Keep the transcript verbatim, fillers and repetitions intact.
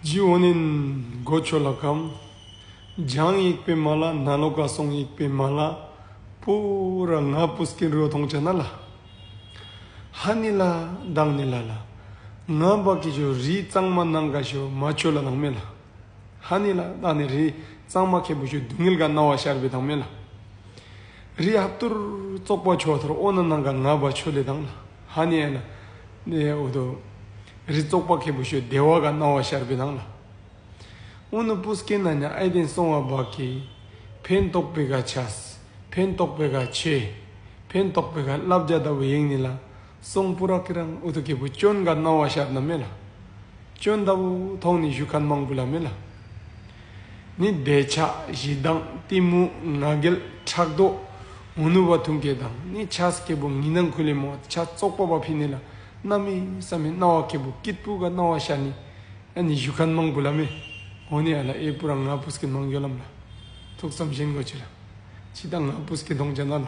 ཇི་འོ་ནི་གོ་ཆོ་ལ་ཀམ། བྱང་ཡིག་པེ་མ་ལ་ནང་ལོགས་ཀ་སོང་ཡིག་པེ་མ་ལ། པུ་ར་ང་པུས་ཀིན་རོ་ཐོང་ཆ་ན་ལ། ཧ་ནི་ལ་དང་ནི་ལ་ལ། ང་བ་ཀི་ཆོ་རི་གཙང་མ་ནང་ག་ཤོ་མ་ཆོ་ལ་དང་མེ་ལ། ཧ་ནི་ལ་དང་ནི་རི་གཙང་མ་ཁེ་བུ་ཤོ་སྡུག་བསྔལ་ག་ནང་བ་ཤར་བེ་དང་མེ་ལ། རི་ཧབ་ཏུར་བཙོག་པ་ཆོ་ཐུར་འོ་ན་ནང་ག་ང་བ་ཆོ་ལེ་དང་ལ། ཧ་ནི་ཨ་ལ། ནི་འོ་དོ། རི་བཙོག་པ་ཁེ་བུ་ཤོ་བདེ་བ་ག་ནང་བ་ཤར་བེ་དང་ལ། འོ་ན་པུས་ཀིན་ན་ཉ་ཨའི་ཏེན་སོང་བ་བ་ཀི། ཕན་ཐོགས་པེ་ག་ཆས། ཕན་ཐོགས་པེ་ག་ཆེ། ཕན་ཐོགས་པེ་ག་བསླབ་བྱ་ད་བུ་ཡེང་ནི་ལ། སོང་པུ་ར་ཀི་རང་འོ་དོ་ཁེ་བུ་སྐྱོན་ག་ནང་བ་ཤར་ན་མེ་ལ། སྐྱོན་ད་བུ་ཐོང་ནི་ཞུ་ཁན་མང་པོ་ལ་མེ་ལ། ནི་འདོད་ཆགས་ཞེ་སྡང་གཏི་མུག་ང་རྒྱལ་ཕྲག་དོག་འོ་ནུ་བ་ཐུང་ཀེ་དང་ནི་ཆས་ཁེ་བུ་ངི་ནང་ཁུ་ལེ་མོ་ཆས་བཙོག་པ་བ་ཕི་ནི་ལ། ན་མེ་ས་མེ་ནང་བ་ཁེ་བུ་སྐྱིད་པུ་ག་ནང་བ་ཤར་ནི། ཨ་ནི་ཞུ་ཁན་མང་པོ་ལ་མེ། འོ་ནི་ཨ་ལ་ཨེ་པུ་ར་ང་པུས་ཀིན་མང་གྱོ་ལམ་ལ། ཐུགས་བསམ་བཞེས་གོ་ཅི་ལ། ཅི་ད་ང་པུས་ཀིན་ཐོང་ཆ་ན་ལ།